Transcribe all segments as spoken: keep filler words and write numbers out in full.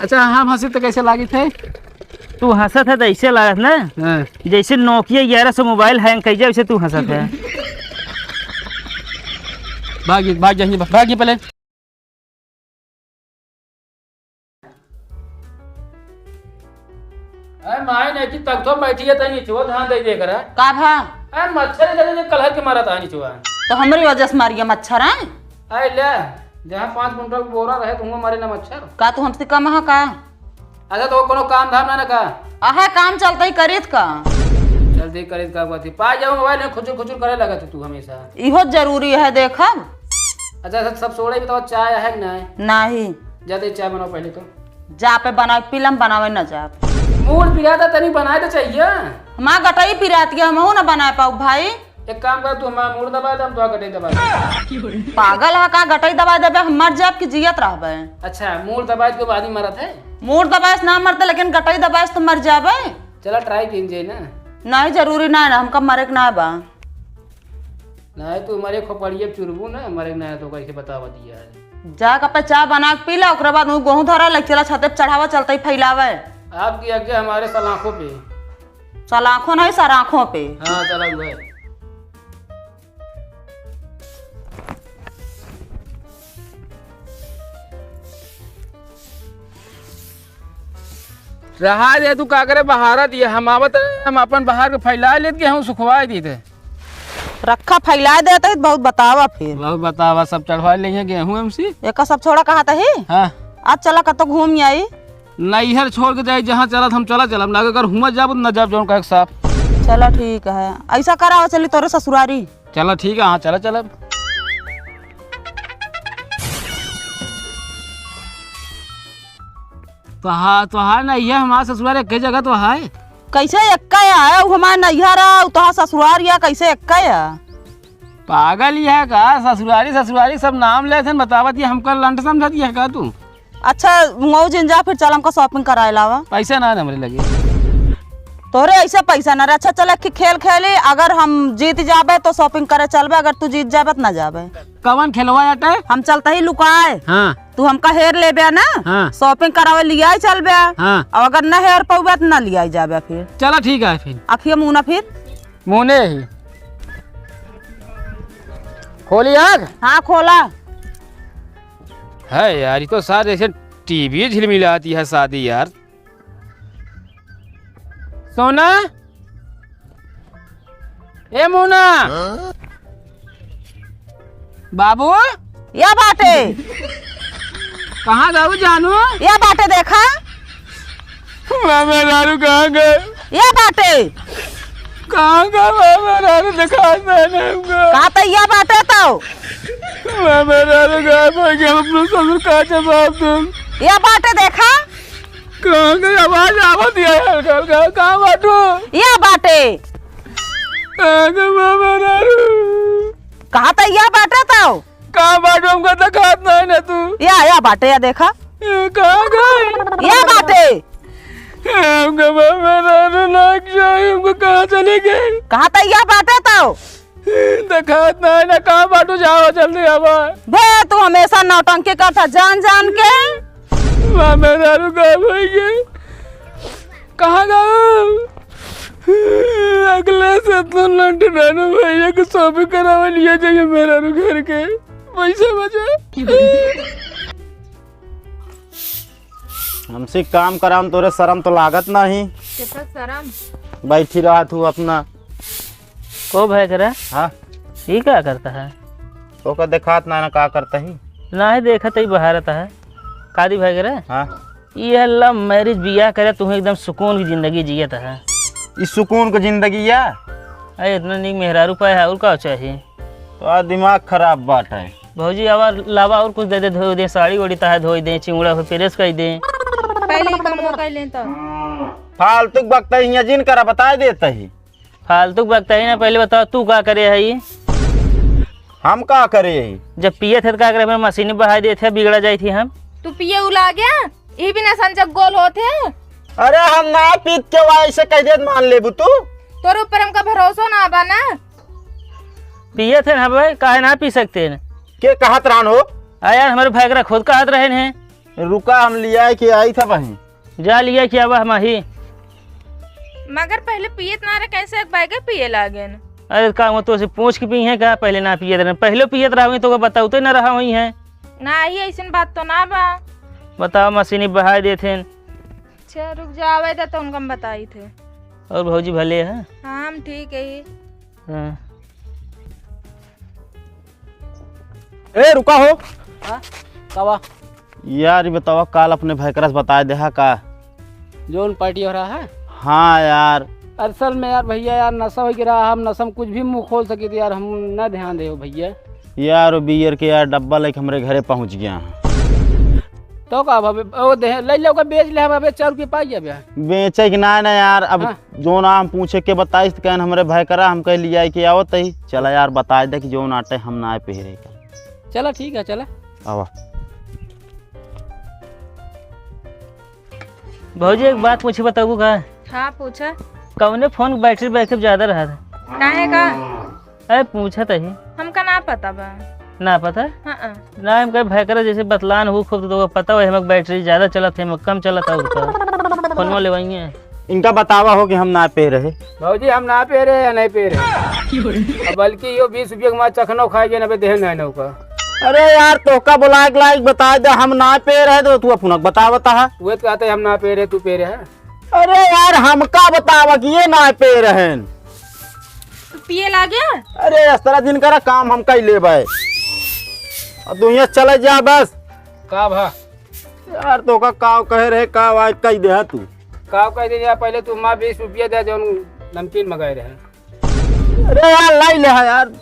अच्छा, हम हँसी तो कैसे लागित है? तू हँसत है तो ऐसे लागत ना, हाँ। जैसे Nokia ग्यारह सौ mobile hang कर जाए, वैसे तू हँसत है। भाग, भाग जाइए, भाग, भाग पहले। अरे माई नहीं कि तक तो बैठी है, तनी निचवा ध्यान दे दे करा। का भा? अरे मच्छर इधर इधर कलहर के मारा था निचवा। तो हमरी वजह से मारिया मच्छर है? अरे ले, जहाँ पाँच कुंटल बोरा रहे, तुमको मारे ना मच्छर। का तू हमसे कम है का? अच्छा, तो कोनो काम धाम ना, ना का? अहे काम चलते ही करीत का? चलते ही करीत का बात है। पा जाओ मोबाइल में खुचुर खुचुर करे लगा तू, तू हमेशा। इहो जरूरी है देखब। अच्छा, सब, सब सोड़े बताओ, चाय है कि नहीं? नहीं। जाते चाय बनाओ पहले तो। जा पे बनावे, पीलम बनावे न जाब। मूड पिराता तनी बनाए तो चाहिए। हमार गटई पिरात गया, हमहू न बनाए पाऊ भाई। एक काम कर, तू हमारा मूड दबा दे, हम तोहार गटई दबा दे। पागल है का, गटई दबा देबे, हम मर जाब कि जियत रहबे? अच्छा, मूड दबाए के बाद ही मरत है? मूड दबाए से ना मरते, लेकिन गटई दबाए से तो मर जाबे। चला try कीन जाए ना। नहीं, जरूरी ना है ना, हमका मरे के ना बा। नहीं, तू हमारे खोपड़िए पे चुरबू ना, मरे के ना है तो कैसे बतावा दिया है। जा कप चाय बना के पी ला, ओकरे बाद उ गेहूं धरा ले, चला छते पे चढ़ावा, चलते ही फैलावे। आपकी आज्ञा हमारे सलाखों पे। सलाखों नहीं, सराखों पे। हाँ, चला हुआ है। रहा दे, तू का करे बहारत, ये हम आवत रहे, हम अपन बहार के फैला लेत के हम सुखवाए दीत है। रखा फैला देत है, बहुत बतावा फिर। बहुत बतावा, सब चढ़वा लेंगे गेहूं एमसी। एका सब छोड़ा कहा तही? हाँ। आज चला कतो घूम आई। नैहर छोड़ के जाई, जहाँ चलत हम चला चलब, ना अगर हुआ जाब, ना जाब जौन कहे के साफ। चला ठीक है, ऐसा करा, चली तोरे ससुरारी। चला ठीक है, हाँ, चला, चला। तो हाँ, तो हाँ, नैहर हमार ससुरार एक जगह तो है। कैसे एक्का है? उ हमार नैहर है, उ तोहार ससुरार या, कैसे एक्का है? पागल ही है का? ससुरारी, ससुरारी सब नाम लेत हन, बतावत ये हमका लंड समझत ये है का तू? अच्छा, मऊ जिन जा, फिर चल हमका shopping कराए लावा। पैसा ना है हमरे लगे। तोहरे ऐसे पैसा ना रहे। अच्छा, चल एक खेल खेली, अगर हम जीत जाबे तो shopping करे चलबे, अगर तू जीत जाबे तो ना जाबे। कवन खेलवा आटे? हम चलते ही लुकाए। हाँ। तू हमका हेर लेबे ना, हाँ। Shopping करावे लियाई चलबे। हाँ। और अगर न हेर पउबे तो ना लियाई जाबे फिर। चला ठीक है फिर। अखिया मुँह ना फिर। मुँह ने ही। खोली आँख। हाँ, खोला। है यार, ये तो सार जैसे टीवी झिलमिलाती है शादी यार। सोना, ए मोना। हाँ? बाबू, या बाटे। कहाँ गऊ जानू? या बाटे देखा। मामा लालू कहाँ गए? या बाटे। कहाँ गए मामा लालू? दिखात नहीं हमको। कहाँ तो या बाटे तो? मामा लालू कहाँ गए? हम अपने ससुर का जवाब दूँ? या बाटे देखा। कहाँ गई? आवाज आवत है हल्का हल्का। कहाँ बाटू? या बाटे। कहाँ गई मामा लालू? कहाँ त या बाटे तो? कहाँ बाटू? हमका दिखात नहीं ना तू। या, या बाटे, या देखा। ए, कहाँ गई? या बाटे। ए, हमका मामा लालू लाग जाए, हमको कहाँ चले गए? कहाँ त या बाटे तो? देखात ना है ना, कहाँ बाटू? जाओ जल्दी आवा। बे, तू हमेशा नौटंकी करता जान जान के। माँ मेहरारू गायब हो गए। कहाँ गए? अगले से तो लंठ डालो भैया को shopping करावे लिया जाइए मेहरारू घर के। पैसा बचा। हमसे काम कराम, तोरे शर्म तो लागत नाही। कितना शर्म? बैठी रहत हूँ अपना। को भय करे? हाँ। ई का करता है? ओका देखात ना, ना का करता ही। नाही देखत ही बहारत है। कादी भय करे? हाँ। ई है love marriage, बियाह करे तू एकदम सुकून की जिंदगी जियत है। ई सुकून की जिंदगी या? अरे इतना नीक मेहरारू पाए है और का चाहिए? तो आ दिमाग खराब बाटे। भौजी, आवा, लावा और कुछ दे दे, धोई दे, साड़ी ओड़ी ताहे धोई दे, चिमुड़ा हो press कर दे। पहले ही काम वो कर लें तो। फालतू बकता ही, जिन करा बताए देता ही। फालतू बकता ही ना, पहले बताओ तू का करे है ये? हम का करे है? जब पिए थे तो का करे, अपने मशीन बहाई देते, बिगड़ा जाई थी हम। तू पिए उला गया, ई बिना संजग गोल होते। अरे हम ना पीत के वाई से कह दे, मान लेबू तू। तोरे ऊपर हमका भरोसा ना बा ना। पिए थे ना भाई, काहे ना पी सकते हैं? के कहत रहन हो? आ यार, हमारे भाई एकरा खुद कहत रहन हैं। रुका, हम लिया के आई था वहीं। जा लिया के आवा हम ही। मगर पहले पियत ना रहे, कैसे एक बैगे पिए लागेन? अरे का वो तो से पूछ के पी है का? पहले ना पियत रहे, पहले पियत रहा हुई तो बताउते ना रहा हुई है। ना ही ऐसन बात तो ना बा। बताओ, मशीनी बहाय देथे। अच्छा रुक जा, आवे दे तो उनका हम बताई थे। और भौजी भले है? हाँ, हम ठीक है ही। हाँ। ए, रुका हो। हाँ? का बा? यार, ये बतावा, काल अपने भैकरा से बताए देहा का? जौन पार्टी हो रहा है? हाँ यार। असल में यार भैया यार, नशा हो गिरा, हम नशा में कुछ भी मुँह खोल सकी थे यार, हम ना ध्यान दे हो भैया। यार, वो बियर के यार डब्बा लेके हमरे घरे पहुँच गया है। तो का भावे, ओ दे, ले ले, ओकर बेच ले, हम अबे चार रुपये पाई जाबे। बेचे के ना, ना यार, अब हाँ। जौन आम पूछे के बताइस त कहन हमरे भैकरा, हम कह लिया के आवत ही। चला यार, बताए दे कि जौन आटे हम ना पेहरे का। चला ठीक है, चला। आवा। भौजी, एक बात पूछी, बताबू का? हाँ, पूछा। कौने फोन के बैटरी बैकअप ज्यादा रहा था? काहे का? अरे, पूछत ही। हमका ना पता बा। ना पता? हाँ, हाँ। ना, हम कहे भैकरा जैसे बतलान हो खूब, तो पता हो, हमक बैटरी ज्यादा चलत है, हमक कम चलत है, उसका फोनवा लेवाइए। इनका बतावा हो कि हम ना पे रहे। भौजी, हम ना पे रहे या नहीं पे रहे? अब बल्कि यो बीस रुपये के मार चखनौ खाए गए ना, बे देह नहीं नौका। अरे यार, तोहका बुलाए के लायक बता दे, हम ना पे रहे तो तू अपना बतावता है। वो तो कहते हम ना पे रहे, तू पे रहे। अरे यार, हमका बतावा कि ये ना पे रहन। तू पिए लागे? अरे, इस तरह दिन करा काम हम कई लेबे। अब तू यहाँ चले जा बस। का भा? यार, तोका काव कहे रहे, काव आज कई दे तू। काव कह दे यार, पहले तू माँ बीस रुपया दे, जौन नमकीन मंगाए रहे। अरे यार, लाई ले है यार।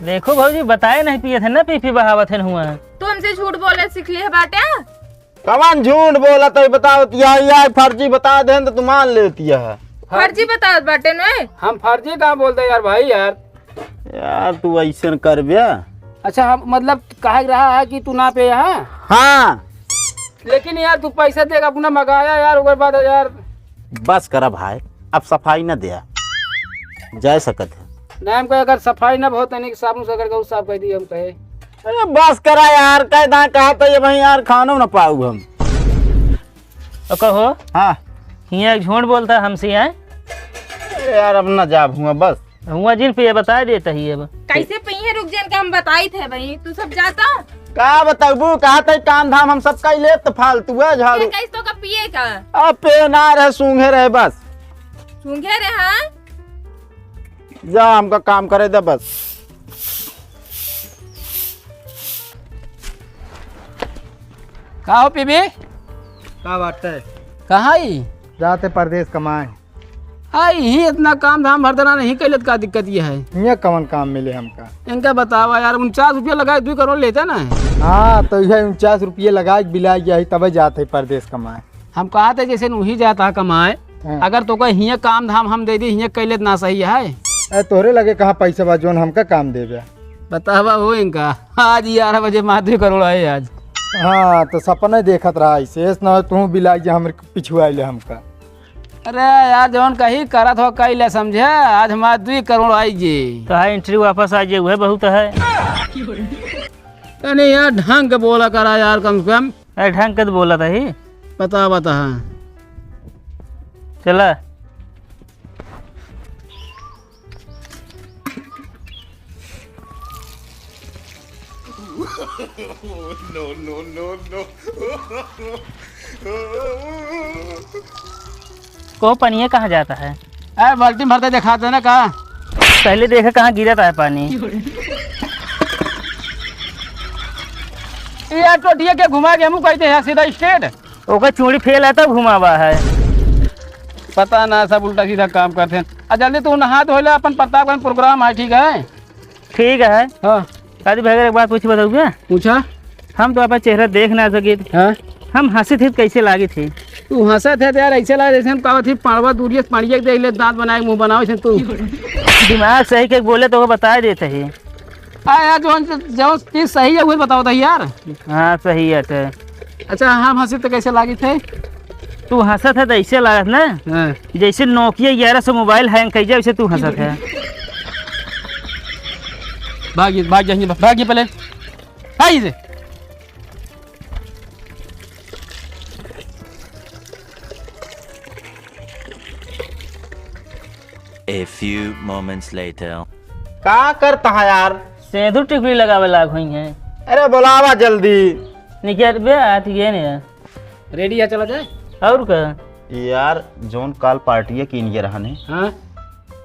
देखो भौजी, बताए नहीं पिए थे ना, पी पी बहावत है हुआ। तू हमसे झूठ बोले सीख लिए बाटे? कवन झूठ बोलत है, बताओ, या, या फर्जी बता देन तो तू मान लेती है। फर्जी बतात बाटे न? हम फर्जी कहाँ बोलते यार भाई यार। यार तू ऐसन करबे? अच्छा, हम मतलब कहे के रहा है कि तू ना पे यहाँ? हाँ। लेकिन यार तू पैसा देके अपना मंगाया यार, ओकर बाद यार। बस करा भाई, अब सफाई न दे, जा सकत है। नहीं, हम कहे अगर सफाई न हो तनी साबुन से करके उ साफ कर दी, हम कहे। अरे बस करा यार, कह दा कहा तो ये भाई यार, खानो न पाऊ हम। ओ कहो। हाँ। हियाँ एक झूठ बोलता हमसे, हैं? अरे यार, अब ना जाब हुआ बस। हुआ जिन पे ये बता देता ही अब। कैसे पिए, रुक जान के हम बताई थे भाई, तू सब जाता। का बताबू, कहा थे काम धाम हम सब कई लेत, फालतू है झाड़ू। ये कैसे तो का पिए का? अब पे ना रहे, सूंघे रहे बस। सूंघे रहे, हाँ? जा, हमका काम करे दे बस। का हो पीबी? का बात है? कहाँ ही? जाते परदेस कमाए। आई ही इतना काम धाम भर देना नहीं कैलत, का दिक्कत ये है? हियाँ कवन काम मिले हमका? इनका बतावा यार, उनचास रुपया लगाए दुई करोड़ लेता ना। हाँ, तो यह उनचास रुपये लगाए के बिलाई गया ही, तबे जाते परदेस कमाए। हम कहा थे जैसे उही जाता कमाए, हाँ। अगर तोका हियाँ काम धाम हम दे दी, हियाँ कैले त ना सही है। अरे तोहरे लगे कहाँ पैसा बा जौन हमका काम देबे? बतावा हो इनका, आज ग्यारह बजे माधुरी करोड़ आए आज। हाँ, तो सपने देखत रहा ऐसे, ऐस ना हो तू बिलाई जा हमरे पिछुआ ले हमका। अरे यार, जौन कही करत हो कई ले समझे, आज हमार दुई करोड़ आई जी। तो हाँ, entry वापस आ जाए, वह बहुत है। अरे यार, ढंग के बोला करा यार, कम से कम। अरे ढंग के तो बोला था ही। बता, बता। चला। No, no, no, no। को पनिया कहाँ जाता है? अरे, बाल्टी में भरते दिखा देना का? पहले देखे कहाँ गिरा था पानी। ये टोटिया के घुमा के हमू कहते हैं सीधा straight। ओकर चूड़ी फेल है तब घुमावा है। पता ना, सब उल्टा सीधा काम करते हैं। आ जल्दी तू नहा धो ले, अपन प्रतापगंज program है, ठीक है? ठीक है। हाँ। दादी भैया, एक बात पूछी बताऊ क्या? पूछा। हम तो आपका चेहरा देख ना सकित। हाँ। हम हंसी थी तो कैसे लागी थी? तू हंसा थे तो यार, ऐसे लगा जैसे हम कहा थी, पड़वा दूरिये से पड़िया के देख ले, दांत बनाए के मुंह बनाओ, ऐसे तू। दिमाग सही के बोले तो वो बता देते ही। आ यार, जौन, जौन चीज सही है, वही बताओ तो यार। हाँ, सही है तो। अच्छा, हम हंसी तो कैसे लागी थे? तू हंसत है तो ऐसे लागत ना, हाँ। जैसे Nokia ग्यारह सौ mobile hang कर जाए, वैसे तू हंसत है। भाग ये, भाग जाइए, भाग ये पहले। हाय रे। A few moments later. का करत ह यार? सेंधुर टिकुली लगावे लाग होइहैं। अरे बोलावा जल्दी। निकर बे, आत गए ने। रेडी है, चला जाए। और का? यार, जौन काल पार्टिया कीन के रहने, हाँ।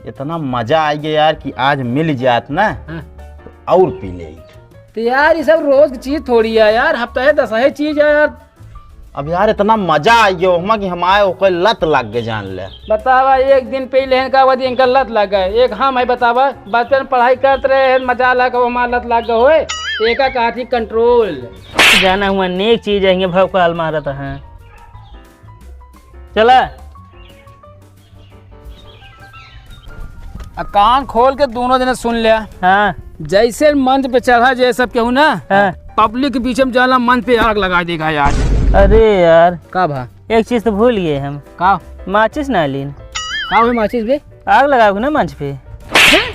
इतना मजा आइ गया यार कि आज मिल जात ना, हाँ। तो और पी लेइत। तो यार, ये सब रोज की चीज थोड़ी है यार, हफ्ता है, दस है चीज है यार। अब यार, इतना मजा आइ गया ओहमा कि हम आए, ओकर लत लाग गए, जान ले। बतावा, एक दिन पी लेहन का बाद इनका लत लाग गए। एक हम है, बतावा, बचपन पढ़ाई करत रहे हैं, मजा लाग, ओहमा लत लाग गए होए। एका कहत ही कंट्रोल। जाना हुआ नेक चीज है, भौकाल मारत है। चला। आ कान खोल के दोनों जने सुन लिया। हाँ। जैसे मंच पे चढ़ा जे सब केहू ना, हाँ। पब्लिक के बीच में जाला, मंच पे आग लगा देगा यार। अरे यार। का भा? एक चीज तो भूल गए हम। का? माचिस ना लीन। का हुई माचिस बे? आग लगाओगे ना मंच पे।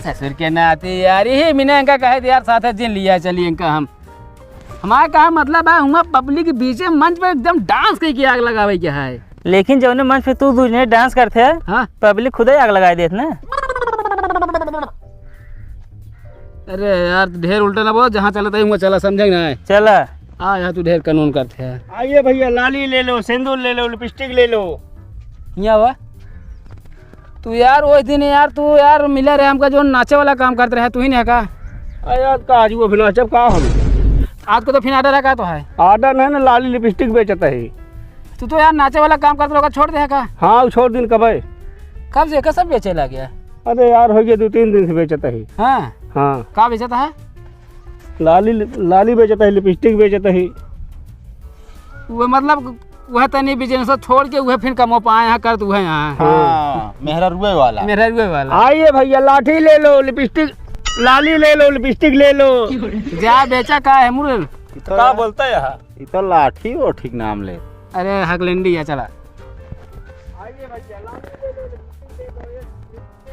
ससुर के नाते यार, यही मैंने इनका कहे थे यार, साथ जिन लिया चलिए इनका हम। हमारा कहा मतलब है, हुआ पब्लिक के बीच में मंच पे एकदम डांस करके आग लगावे के है। लेकिन जौने मंच पे तू दूजने डांस करते है, हाँ। पब्लिक खुदे आग लगाए देत ना। अरे यार, तू ढेर उल्टा ना बोल, जहाँ चलत है, हुआ चला, समझे ना? चला। आ, यहाँ तू ढेर कानून करते है। आइए भैया, लाली ले लो, सिंदूर ले लो, लिपस्टिक ले लो। यहाँ हुआ। तू यार, वो दिन यार, तू यार मिला रहे हमका, जो नाचे वाला काम करते रहे, तू ही नहीं है का? अरे यार, का आज वो फिर नाचब का हम? आज को तो फिर ऑर्डर है का तो है? ऑर्डर नहीं ना, लाली लिपस्टिक बेचत है। तू तो यार नाचे वाला काम करते रहे, छोड़ दे है का? हाँ, छोड़ दिन कब है? कब से, कसब बेचे लग गया? अरे यार, हो गया दो तीन दिन से बेचत है। हाँ? हाँ। का बेचत है? लाली, लाली बेचत है, लिपस्टिक बेचत है। वो मतलब वह तनी बिजनेस छोड़ के वह फिर कमो पाए यहाँ करत वह यहाँ। हाँ, मेहरा रुए वाला। मेहरा रुए वाला। आइए भैया, लाठी ले लो, लिपस्टिक, लाली ले लो, लिपस्टिक ले लो। जा बेचा का है मुरल? का बोलता है यहाँ? इ तो लाठी ओठी के नाम ले। अरे हकलैंडी है, चला। आइए भैया, लाठी ले लो, लिपस्टिक ले लो, ये